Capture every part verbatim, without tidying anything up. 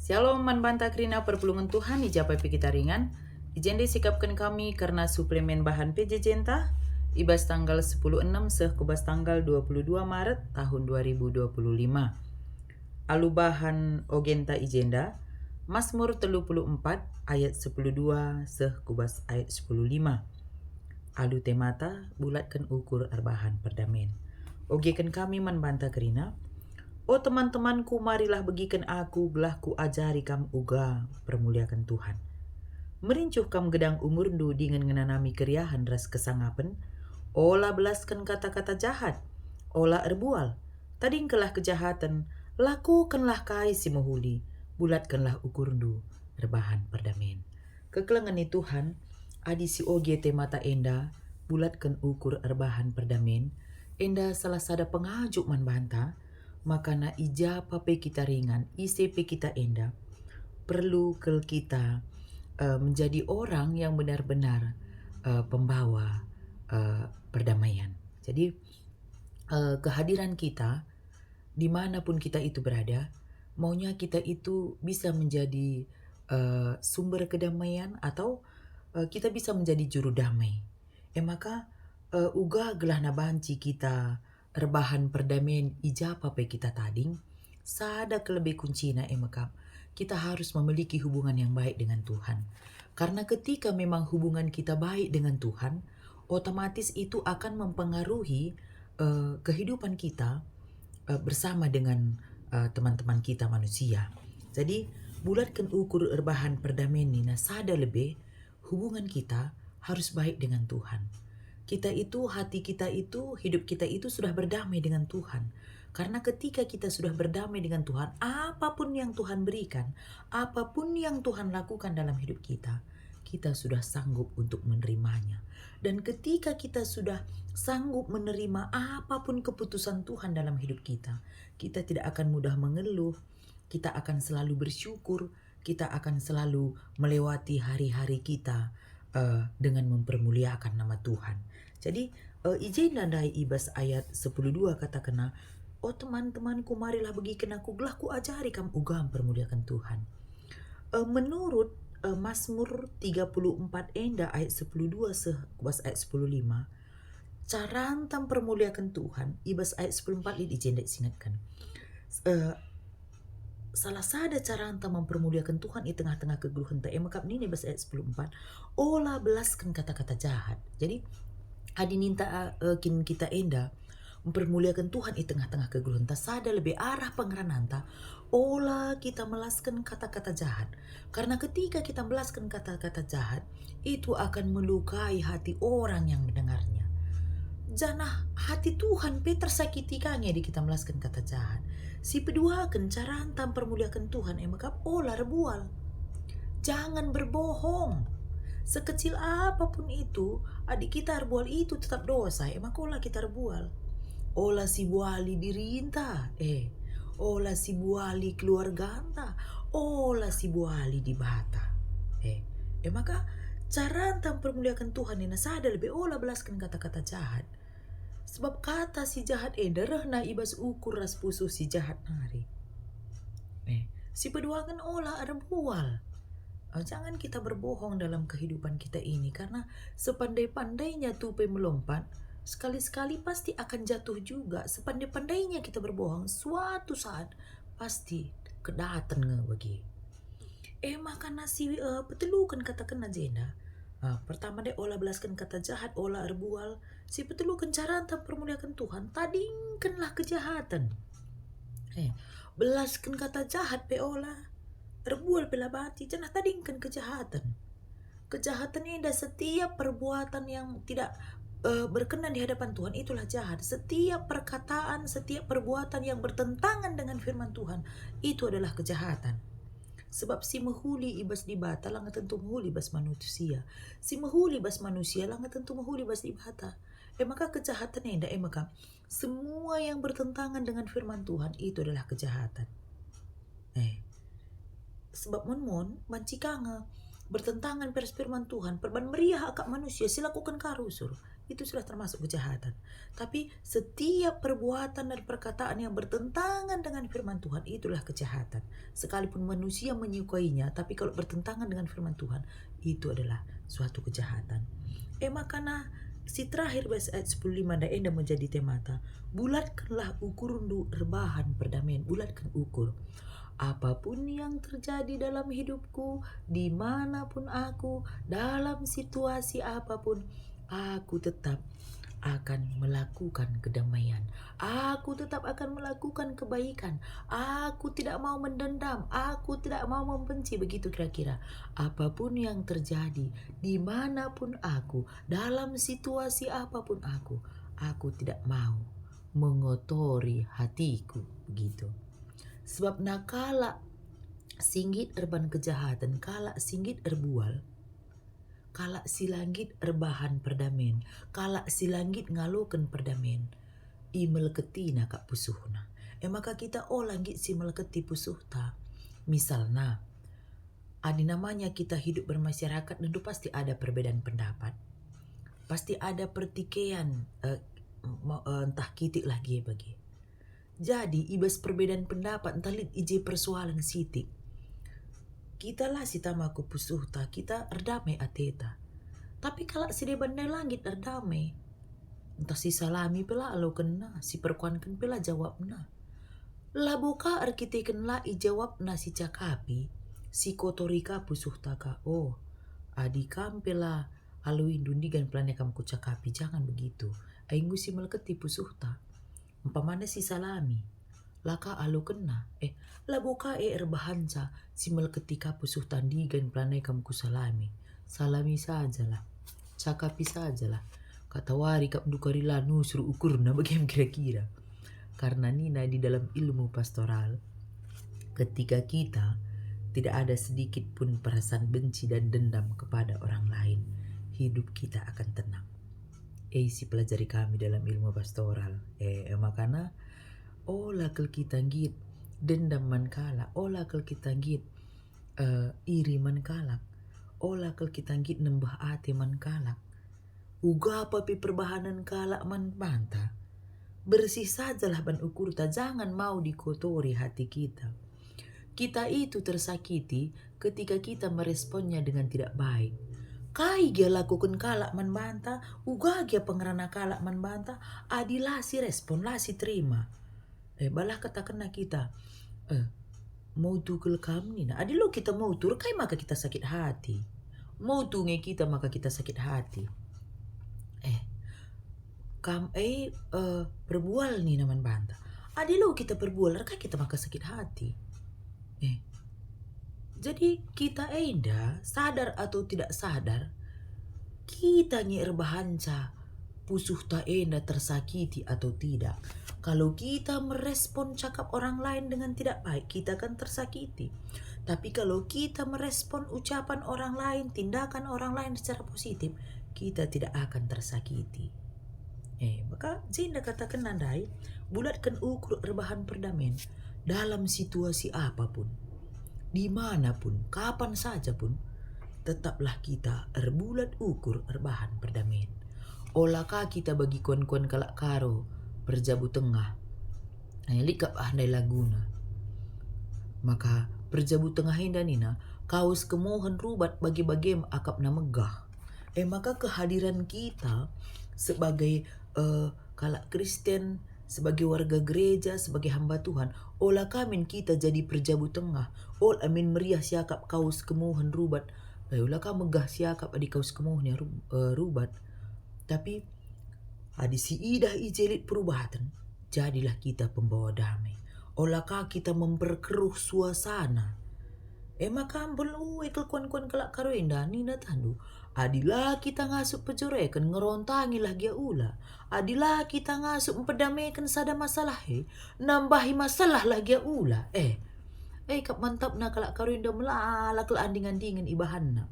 Shalom man banta kerina perpulungen Tuhan i ja pe kita ringan. I jenda isikapken kami kerna suplemen bahan P J J-nta, i bas tanggal sepuluh enem seh ku bas tanggal dua puluh dua Maret tahun dua ribu dua puluh lima. Alu bahan ogenta i jenda, Masmur telu puluh empat ayat sepuluh dua seh ku bas ayat sepuluh lima. Alu temata, bulatken ukur erbahan perdamen. Ogeken kami man banta kerina, "O teman-temanku, marilah begiken aku, gelah kuajari kam uga permuliaken Tuhan. Merincuh kam gedang umurndu dingen ngenanami keriahen ras kesangapen. Ola belasken kata-kata jahat, ola erbual. Tadingkenlah kejahaten, lakokenlah kai si mehuli, bulatkenlah ukurndu erbahan perdamen." Kekelengen ni Tuhan, adi sioge temata enda, bulatken ukur erbahan perdamen, enda salah sada pengajuk man banta, makana i ja pe kita ringan, ise pe kita enda, perlu kal kita, eh, menjadi orang yang benar-benar, eh, pembawa, eh, perdamaian. Jadi, eh, kehadiran kita dimanapun kita itu berada, maunya kita itu bisa menjadi, eh, sumber kedamaian atau, eh, kita bisa menjadi juru damai. E maka, eh, uga gelahna banci kita erbahan perdamen i ja pe kita tading, sada kal lebe kuncina e maka kita harus memiliki hubungan yang baik dengan Tuhan. Karena ketika memang hubungan kita baik dengan Tuhan, otomatis itu akan mempengaruhi, eh, kehidupan kita, eh, bersama dengan, eh, teman-teman kita manusia. Jadi, bulatken ukur erbahan perdamen nina sada lebe, hubungan kita harus baik dengan Tuhan. Kita itu, hati kita itu, hidup kita itu sudah berdamai dengan Tuhan. Karena ketika kita sudah berdamai dengan Tuhan, apapun yang Tuhan berikan, apapun yang Tuhan lakukan dalam hidup kita, kita sudah sanggup untuk menerimanya. Dan ketika kita sudah sanggup menerima apapun keputusan Tuhan dalam hidup kita, kita tidak akan mudah mengeluh, kita akan selalu bersyukur, kita akan selalu melewati hari-hari kita, eh, dengan mempermuliakan nama Tuhan. Jadi, eh, i jenda ndai i bas ayat sepuluh dua katakenna, "O teman-temanku, marilah begiken aku, gelah kuajari kam uga mpermuliaken Tuhan." Eh, menurut, eh, Mazmur tiga puluh empat enda ayat sepuluh dua seh ku bas ayat sepuluh lima, caranta mpermuliaken Tuhan, i bas ayat sepuluh empat lit i jenda isingetken. Eh, salah sada caranta mempermuliaken Tuhan i tengah-tengah kegeluhenta, e maka nina i bas ayat sepuluh empat, "Ola belasken kata-kata jahat." Jadi, adi ninta, eh, kin kita enda mpermuliaken Tuhan i tengah-tengah kegeluhenta, sada lebe arah pengerananta, ola kita melasken kata-kata jahat. Karena ketika kita melasken kata-kata jahat, itu akan melukai hati orang yang mendengarnya. Janah hati Tuhan pe tersakiti ka nge adi kita melasken kata jahat. Sipeduaken caranta mpermuliaken Tuhan, e maka ola erbual. Jangan berbohong. Sekecil apapun itu, adi kita erbual itu tetap dosa, e maka ola kita erbual. Ola sibuali dirinta, eh, ola sibuali keluarganta, ola sibuali Dibata. Eh, e maka caranta mpermuliaken Tuhan nina sada lebe, ola belasken kata-kata jahat. Sebab kata si jahat enda rehna i bas ukur ras pusuh si jahat nari. Eh, sipeduaken ola erbual. Eh, jangan kita berbohong dalam kehidupan kita ini, karena sepandai-pandainya tupai melompat, sekali-sekali pasti akan jatuh juga. Sepandai-pandainya kita berbohong, suatu saat pasti kedaten nge bagi. E maka nasi, eh, peteluken katakenna jenda. Ah, pertama ndai, ola belasken kata jahat, ola erbual. Si peteluken caranta mpermuliaken Tuhan, tadingkenlah kejahaten. Eh, belasken kata jahat pe ola, erbual pe la banci, janah tadingken kejahaten. Kejahaten enda setiap perbuatan yang tidak, eh, berkenan di hadapan Tuhan, itulah jahat. Setiap perkataan, setiap perbuatan yang bertentangan dengan firman Tuhan, itu adalah kejahatan. Sebab si mehuli i bas Dibata langa tentu mehuli bas manusia. Si mehuli bas manusia langa tentu mehuli bas Dibata. E maka kejahaten enda, e maka semua yang bertentangan dengan firman Tuhan itu adalah kejahatan. Eh. Sebab mon-mon banci ka nge bertentangan pe ras firman Tuhan, perban meriah akap manusia si lakoken ka rusur. Itu sudah termasuk kejahatan. Tapi setiap perbuatan dan perkataan yang bertentangan dengan firman Tuhan, itulah kejahatan. Sekalipun manusia menyukainya, tapi kalau bertentangan dengan firman Tuhan, itu adalah suatu kejahatan. E maka nah, si terakhir bas ayat sepuluh lima nda enda menjadi temata, "Bulatkenlah ukurndu erbahan perdamen." Bulatken ukur. Apapun yang terjadi dalam hidupku, dimanapun aku, dalam situasi apapun, aku tetap akan melakukan kedamaian. Aku tetap akan melakukan kebaikan. Aku tidak mau mendendam. Aku tidak mau membenci. Begitu kira-kira. Apapun yang terjadi, dimanapun aku, dalam situasi apapun aku, aku tidak mau mengotori hatiku. Begitu. Sebab nah kalak si nggit erban kejahaten, kalak si nggit erbual, kalak si la nggit erbahan perdamen, kalak si la nggit ngaloken perdamen, imelketina kap pusuhna. E maka kita ola nggit si melketi pusuhta. Misalna, adi namanya kita hidup bermasyarakat, tentu pasti ada perbedaan pendapat. Pasti ada pertikaian, eh, mo-, eh, ntah kitik lah gia bage. Jadi, i bas perbedaan pendapat ntah lit i je persoalan sitik, kita la si tama ku pusuhta, kita erdame ateta. Tapi kalak si deban ndai la nggit erdame. Ntah si salami pe la alokenna, si perkuanken pe la jawabna. Labo ka erkiteken la ijawabna si cakapi, si kotori ka pusuhta ka. Oh, adi kam pe la aluindu, ndigan pe lanai kam kucakapi, jangan begitu. Ai enggo si melketi pusuhta. Umpamana si salami, la ka alokenna. Eh, labo ka e erbahanca si melketi ka pusuhta, ndigan pe lanai kam kusalami. Salami sajalah. Cakapi sajalah. Katawari kap ndukari la nusur ukurna, bage me kira-kira. Karena nina di dalam ilmu pastoral, ketika kita tidak ada sedikit pun perasaan benci dan dendam kepada orang lain, hidup kita akan tenang. Eh, si pelajari kami dalam ilmu pastoral. Eh, eh, makana, ola kal kita nggit dendam man kalak, ola kal kita nggit, eh, iri man kalak, ola kal kita nggit nembeh ate man kalak. Uga pe perbahanen kalak man banta, bersih sajalah ban ukurta, jangan mau dikotori hati kita. Kita itu tersakiti ketika kita meresponnya dengan tidak baik. Kai gia lakoken kalak man banta, uga gia pengerana kalak man banta, adi la si respon, la si terima. Eh, balah katakenna kita, eh, "Motu kal kam," nina. Adi lo kita motu, kai maka kita sakit hati? Motu nge kita maka kita sakit hati. Eh, "Kam e, eh, perbual," nina man banta. Adi lo kita perbual, kai kita maka sakit hati? Eh, jadi kita enda, sadar atau tidak sadar, kita nge erbahanca pusuhta enda tersakiti atau tidak. Kalau kita merespon cakap orang lain dengan tidak baik, kita akan tersakiti. Tapi kalau kita merespon ucapan orang lain, tindakan orang lain secara positif, kita tidak akan tersakiti. Eh, maka jenda katakenna ndai, bulatken ukur erbahan perdamen dalam situasi apapun, dimanapun, kapan saja pun, tetaplah kita erbulat ukur erbahan perdamen. Ola ka kita bagi kuan-kuan kalak Karo perjabu tengah. Eh, lit kap ah ndai laguna. Maka perjabu tengah enda nina, "Kawes kemuhen rubat bage-bagem akapna megah." Eh, maka kehadiran kita sebagai, eh, kalak Kristen, sebagai warga gereja, sebagai hamba Tuhan, ola ka min kita jadi perjabu tengah, ola min meriah siakap kawes kemuhen rubat, eh, ola ka megah siakap adi kawes kemuhen ru-, eh, rubat. Tapi adi siidah i je lit perubaten, jadilah kita pembawa damai. Ola ka kita memperkeruh suasana. E maka mbelue kal kuan-kuan kalak Karo enda, nina tandu, adi la kita ngasup pejoreken, ngerontangilah gia ula. Adi la kita ngasup mpedameken sada masalah e, nambahi masalah lah gia ula. Eh, eh, kap mantapna kalak Karo enda melala kal anding-andingen ibahanna.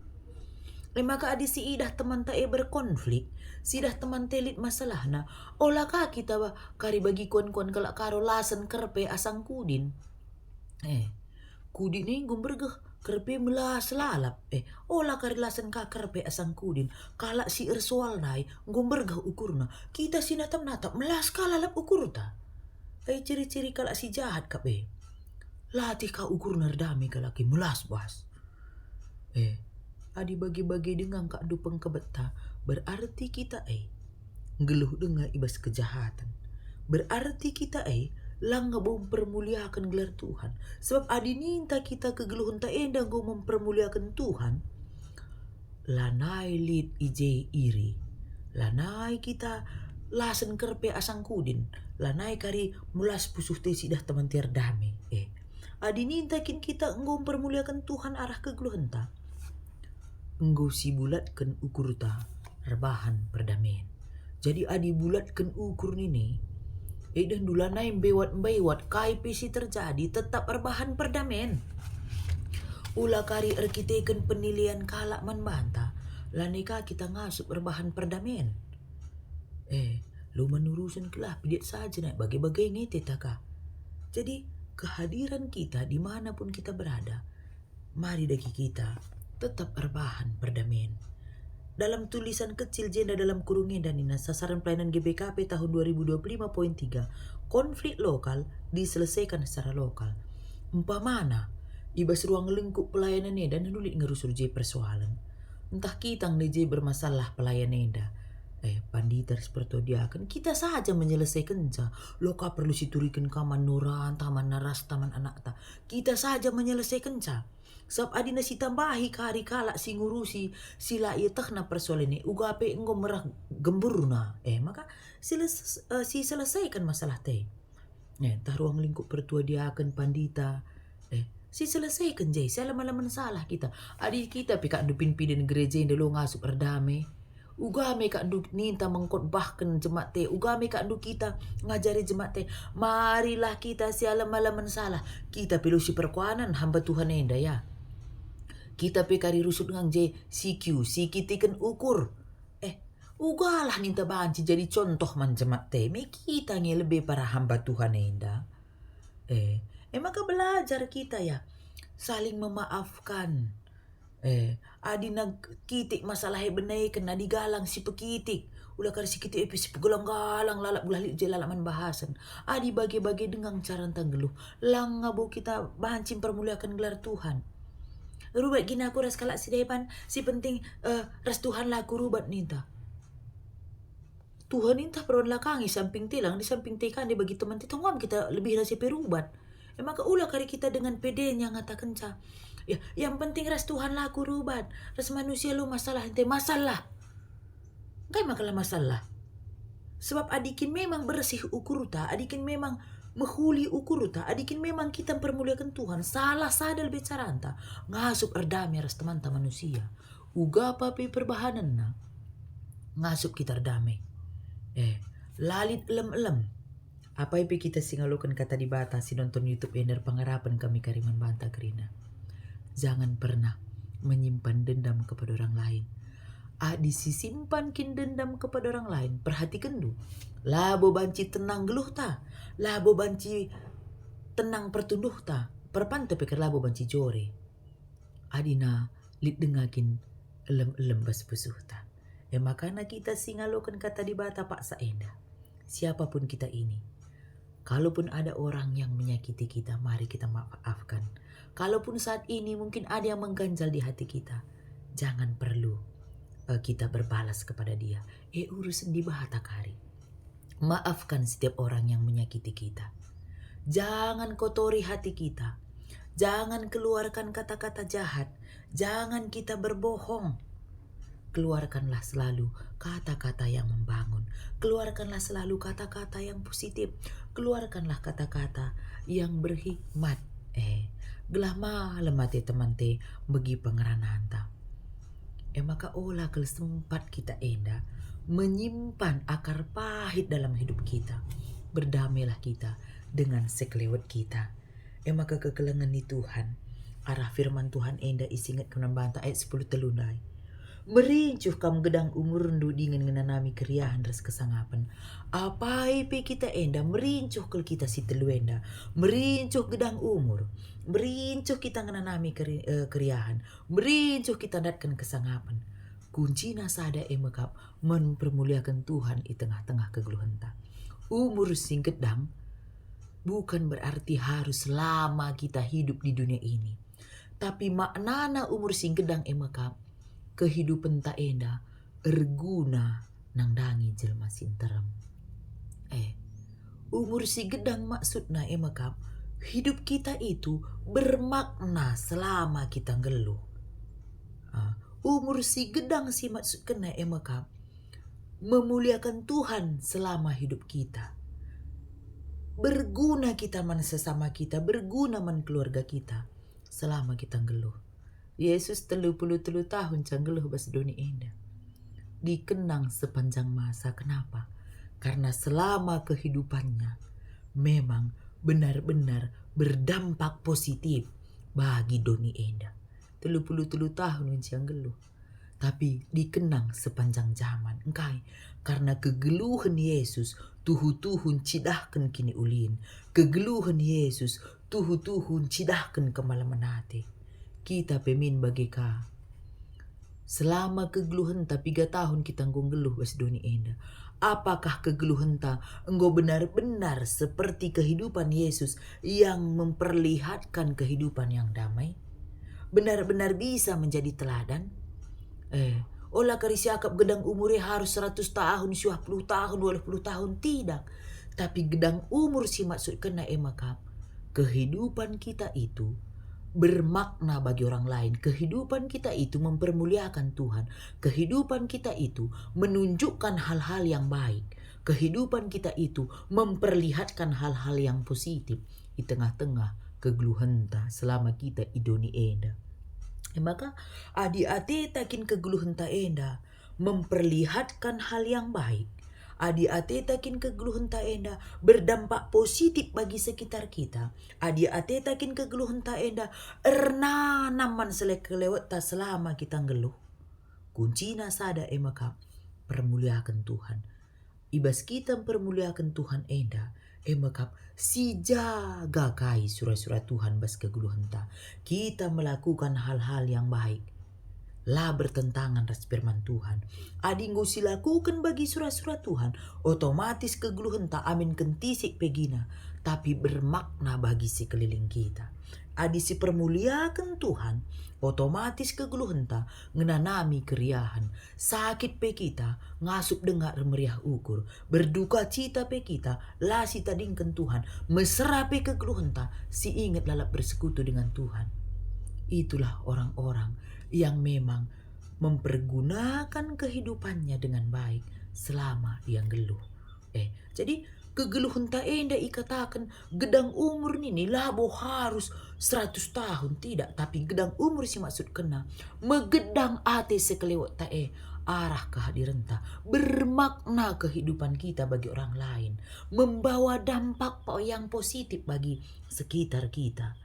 E maka adi siidah temanta e berkonflik, siidah temanta e lit masalahna, ola ka kita ba-, kari bagi kuan-kuan kalak Karo lasen kerpe asang kudin. Eh, kudin e enggo mbergeh Kerpe melas lalap, eh, ola kari lasen ka kerpe asangkudin, kalak si ersoal ndai enggo mbergeh ukurna, kita si natap-natap melas ka lalap ukurta. Eh, ciri-ciri kalak si jahat kap e. Latih ka ukurna erdame kalak e melas bas. Eh, adi bage-bage denga kak ndu pengkebetta, berarti kita e nggeluh denga i bas kejahaten. Berarti kita e langa bo mpermuliaken gelar Tuhan. Sebab adi ninta kita kegeluhenta enda enggo mempermuliaken Tuhan, lanai lit i je iri. Lanai kita lasen kerpe asangkudin. Lanai kari melas pusuhta sidah teman erdame. Eh, adi ninta kin kita enggo mpermuliaken Tuhan arah kegeluhenta, enggo sibulatken ukurta erbahan perdamen. Jadi adi bulatken ukur nini, eda ndu lanai mbewat-mbewat kai pe si terjadi, tetap erbahan perdamen. Ula kari erkiteken penilaian kalak man banta, lanai ka kita ngasup erbahan perdamen. Eh, lo man urusen kelah, pediat saja nai bage-bage ngete ta ka. Jadi, kehadiran kita dimanapun kita berada, mari dage kita tetap erbahan perdamen. Dalam tulisan kecil jenda dalam kurung enda nina sasaran pelayanan G B K P tahun dua ribu dua puluh lima poin tiga, konflik lokal diselesaikan secara lokal. Umpamana, i bas ruang lingkup pelayanan enda nulit ngerusur je persoalen. Ntah kita nge je bermasalah pelayan enda. Eh, pandita ras pertua diaken, kita saja menyelesaikenca. Lo ka perlu situriken ka man nuranta, man narasta, man anakta. Kita saja menyelesaikenca. Sabap adina sitambahi kari kalak si ngurusi si la ietehna persoalen e, uga pe enggo merah gemburna. Eh, maka siles-, eh, siselesaiken masalahta e. Eh, ntah ruang lingkup pertua diaken, pandita. Eh, siselesaiken je, sialem-alemen salah kita. Adi kita pe kak ndu pinpin gereja enda lo ngasup erdame. Uga me kak ndu ninta mengkotbahken jemaat e, uga me kak ndu kita ngajari jemaat e. Marilah kita sialem-alemen salah. Kita pe lo si perkuanan hamba Tuhan enda, ya. Kita pe kari rusut ngang je si kiu, si kitiken ukur. Eh, ugalah ninta banci jadi contoh man jemaat e, me kita nge lebe para hamba Tuhan enda. Eh, e maka belajar kita, ya, saling memaafkan. Eh, adi na kitik masalah e beneken, adi galang si pekitik, ula kari si kitik e pe si pegalang-galang lalap, gelah lit je lalap man bahasen. Adi bage-bage denga caranta nggeluh, langa bo kita banci mpermuliaken gelar Tuhan. Rubat gin aku ras kalak si deban, si penting, eh, ras Tuhanlah aku rubat ninta. Tuhan ntah peruan lakangi samping te lang di samping te kande bagi teman te tongam kita lebih rasa pe rubat. E maka ula kari kita dengan pedenya ngatakenca. Ya, yang penting ras Tuhanlah aku rubat, ras manusia lo masalah ente masalah. Engkai maka la masalah? Sebab adi kin memang bersih ukurta, adi kin memang mehuli ukurta, adi kin memang kita mpermuliaken Tuhan, salah sada lebe caranta, ngasup erdame ras temanta manusia. Uga pa pe perbahanenna, ngasup kita erdame. Eh, la lit elem-elem. Apai pe kita si ngaloken kata Dibata si nonton YouTube enda erpengarapen kami kari man banta kerina. Jangan pernah menyimpan dendam kepada orang lain. Adi sisimpan kin dendam kepada orang lain, perhatikenndu. Labo banci tenang geluhta, labo banci tenang pertunduhta, perpanta pe kari labo banci jore. Adina lit denga kin elem-elem bas pusuhta. E makana kita si ngaloken kata Dibata paksa enda. Siapapun kita ini, kalaupun ada orang yang menyakiti kita, mari kita maafkan. Kalaupun saat ini mungkin ada yang mengganjal di hati kita, jangan perlu, eh, kita berbalas kepada dia. Eh, urusen Dibata kari. Maafkan setiap orang yang menyakiti kita. Jangan kotori hati kita. Jangan keluarkan kata-kata jahat. Jangan kita berbohong. Keluarkanlah selalu kata-kata yang membangun. Keluarkanlah selalu kata-kata yang positif. Keluarkanlah kata-kata yang berhikmat. Eh, gelah malem ate temante begi pengerananta. E maka ola kal sempat kita enda menyimpan akar pahit dalam hidup kita. Berdamailah kita dengan sekelewet kita. E maka kekelengen ni Tuhan, arah firman Tuhan enda isingetken man banta ayat sepuluh telu ndai. Merincuh kam gedang umurndu dingen ngenanami keriahen ras kesangapen. Apai pe kita enda, merincuh kal kita si telu enda, merincuh gedang umur, merincuh kita ngenanami keri-, eh, keriahen, merincuh kita ndatken kesangapen. Kuncina sada e me kap, mempermuliaken Tuhan i tengah-tengah kegeluhenta. Umur si gedang bukan berarti harus lama kita hidup di dunia ini. Tapi maknana umur si gedang e me kap, kehidupenta enda erguna nandangi jelma si nterem. Eh, umur si gedang maksudna e me kap, hidup kita itu bermakna selama kita nggeluh. Ah, umur si gedang si maksudkenna e me kap, memuliaken Tuhan selama hidup kita. Berguna kita man sesama kita, berguna man keluarga kita selama kita nggeluh. Yesus telu puluh telu tahun ca nggeluh bas doni enda. Dikenang sepanjang masa. Kenapa? Karena selama kehidupannya memang benar-benar berdampak positif bagi doni enda. Telu puluh telu tahun ca nggeluh. Tapi dikenang sepanjang zaman. Engkai? Karena kegeluhen Yesus tuhu-tuhu ncidahken kiniulin. Kegeluhen Yesus tuhu-tuhu ncidahken kemalemen ate. Kita pe min bage ka. Selama kegeluhenta, piga tahun kita enggo nggeluh bas doni enda? Apakah kegeluhenta enggo benar-benar seperti kehidupan Yesus yang memperlihatkan kehidupan yang damai? Benar-benar bisa menjadi teladan? Eh, ola kari siakap gedang umur e harus seratus tahun, siwah puluh tahun, waluh puluh tahun, tidak. Tapi gedang umur si maksudkenna e me kap, kehidupan kita itu bermakna bagi orang lain. Kehidupan kita itu mempermuliakan Tuhan. Kehidupan kita itu menunjukkan hal-hal yang baik. Kehidupan kita itu memperlihatkan hal-hal yang positif i tengah-tengah kegeluhenta selama kita i doni enda. E maka, adi ateta kin kegeluhenta enda memperlihatkan hal yang baik, adi ateta kin kegeluhenta enda berdampak positif bagi sekitar kita, adi ateta kin kegeluhenta enda ernanam man sekelewetta selama kita nggeluh, kuncina sada e maka permuliaken Tuhan. I bas kita mpermuliaken Tuhan enda, e me kap sijaga kai sura-sura Tuhan bas kegeluhenta. Kita melakukan hal-hal yang baik, la bertentangan ras firman Tuhan. Adi enggo silakuken bagi sura-sura Tuhan, otomatis kegeluhenta amin kentisik pe gina, tapi bermakna bagi sekeliling kita. Adi sipermuliaken Tuhan, otomatis kegeluhenta ngenanami keriahen. Sakit pe kita, ngasup denga ermeriah ukur. Berduka cita pe kita, la sitadingken Tuhan. Mesera pe kegeluhenta, siinget lalap bersekutu dengan Tuhan. Itulah orang-orang yang memang mempergunakan kehidupannya dengan baik selama ia nggeluh. Eh, jadi kegeluhenta enda ikataken gedang umur nini labo harus seratus tahun, tidak, tapi gedang umur si maksudkenna megedang ate sekelewetta e arah kehadirenta, bermakna kehidupan kita bagi orang lain, membawa dampak po-, yang positif bagi sekitar kita.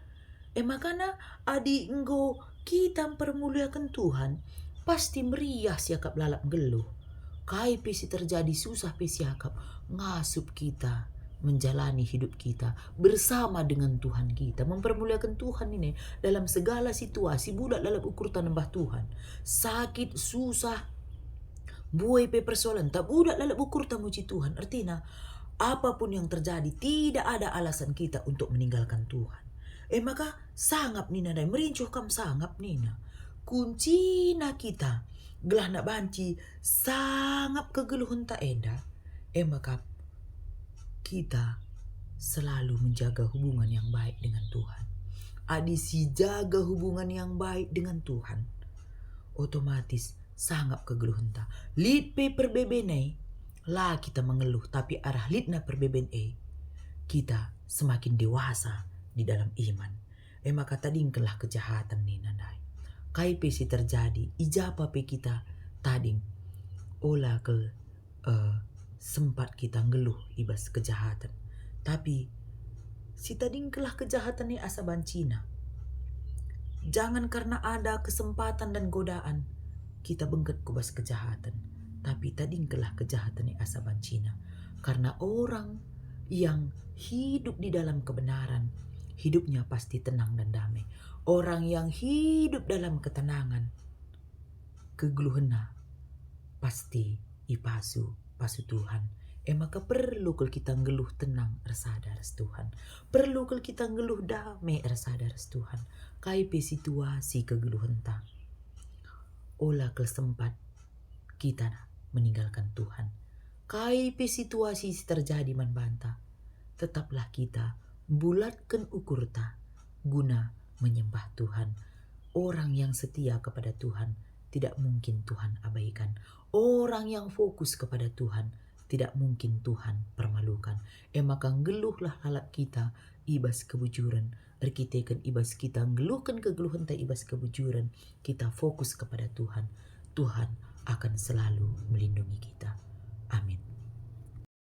E makana, adi enggo kita mpermuliaken Tuhan, pasti meriah siakap lalap nggeluh. Kai pe si terjadi, susah pe siakap, ngasup kita menjalani hidup kita bersama dengan Tuhan kita, mempermuliaken Tuhan ini dalam segala situasi, bulat lalap ukurta nembah Tuhan. Sakit, susah, mbue pe persoalenta, bulat lalap ukurta muji Tuhan. Ertina, apapun yang terjadi, tidak ada alasan kita untuk meninggalkan Tuhan. E maka, sangap nina ndai, merincuh kam sangap nina. Kuncina kita, gelahna banci sangap kegeluhenta enda, e maka kita selalu menjaga hubungan yang baik dengan Tuhan. Adi sijaga hubungan yang baik dengan Tuhan, otomatis sangap kegeluhenta. Lit pe perbeben e, la kita mengeluh, tapi arah litna perbeben e, kita semakin dewasa di dalam iman. E maka tadingkenlah kejahaten nina ndai. Kai pe si terjadi, i ja pe kita tading, ola kal, eh, sempat kita nggeluh i bas kejahaten. Tapi sitadingkenlah kejahaten e asa bancina. Jangan karena ada kesempatan dan godaan kita bengket ku bas kejahaten, tapi tadingkenlah kejahaten e asa bancina. Karena orang yang hidup di dalam kebenaran, hidupnya pasti tenang dan damai. Orang yang hidup dalam ketenangan, kegeluhenna pasti ipasu, pasu Tuhan. E maka perlu kal kita nggeluh tenang ersada ras Tuhan. Perlu kal kita nggeluh dame ersada ras Tuhan. Kai pe situasi kegeluhenta, ola kal sempat kita meninggalkan Tuhan. Kai pe situasi si terjadi man banta, tetaplah kita bulatken ukurta guna menyembah Tuhan. Orang yang setia kepada Tuhan tidak mungkin Tuhan abaikan. Orang yang fokus kepada Tuhan tidak mungkin Tuhan permalukan. E maka nggeluhlah lalap kita i bas kebujuren, erkiteken i bas kita nggeluhken kegeluhenta i bas kebujuren, kita fokus kepada Tuhan. Tuhan akan selalu melindungi kita. Amin.